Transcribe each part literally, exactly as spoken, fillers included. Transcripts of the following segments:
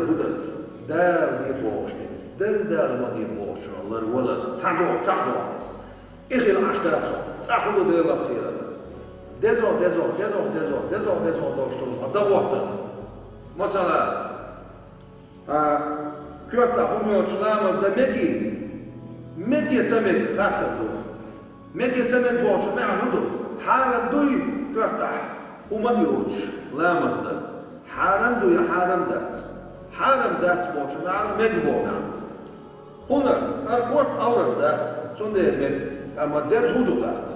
ХӀу дар, Дала де бохуш де, дар Дала ма де бохучунах лар валар, цхьа догӀа, цхьа догӀа аса. И хила Ӏаш дац хьо, тӀаккха хӀу ду Делах кхерар? Дезо, дезо, дезо, дезо, дезо, дезо долуш долу хьо дагӀоттар. Масала, а, коьртахь хӀума йоцуш ламаз дан мегий? Мег я ца мег, хаттар ду. Мег я ца мег бохучун маьӀна хӀун ду? Хьарам дуй коьртахь хӀума а йоцуш ламаз дан? Хьарам ду я хьарам дац? Хьарам дац бохучун маьӀна мег боху маьӀна ду. ХӀунда? ХӀара корта Ӏаврат дац, цундела мег, амма деза хӀу ду тӀаккха?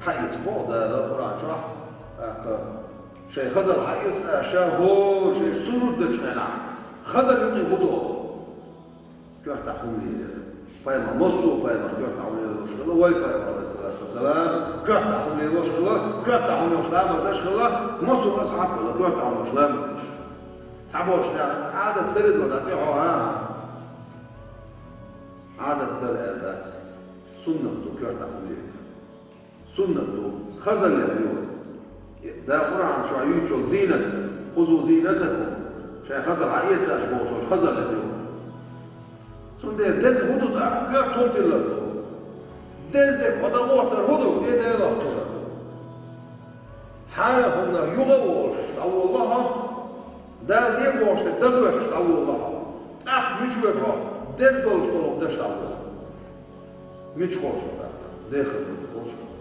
Хьаэца боху Дала Къуръан чохь, тӀаккха шайн хазал хьаэца аша, хӀора шайн сурут дечу хенахь, хазал юкъе хӀу доху? Коьртахь хӀума лелира. Пайхамар, массо а пайхамар коьртахь хӀума лелош хилла, вай пайхамар, алейхиссалату вассалам, коьртахь хӀума лелош хилла, коьртахь хӀума йолуш ламаз деш хилла, массо а асхьаб хилла, коьртахь хӀума йолуш ламаз деш. Цхьаболуш дара, Ӏадат дара иза, дӀа тӀе хьо, а? Ӏадат дара аьлла дац. Суннат ду коьртахь хӀума лелира. Суннат ду, хазаллех ю. Да Къуръан чохь юьйцу зийнат, хузу зийнатакум, шайн хазал хьаэцаш бохучу хазаллех ю. Цундела деза хӀу ду тӀаккха, коьрта хӀун тиллар ду? Деза дерг хьо дагӀоттар хӀу ду? И Делах кхерар ду. Хьарам хӀуманах юха а волуш, дӀаволало хьо, Дала де бохуш дерг дагахӀоьттуш дӀаволало хьо. ТӀаккха мича воьду хьо? Деза долуш долу хӀума деш дӀавоьду хьо. Мича кхочу тӀаккха? Дехар ду, кхочу.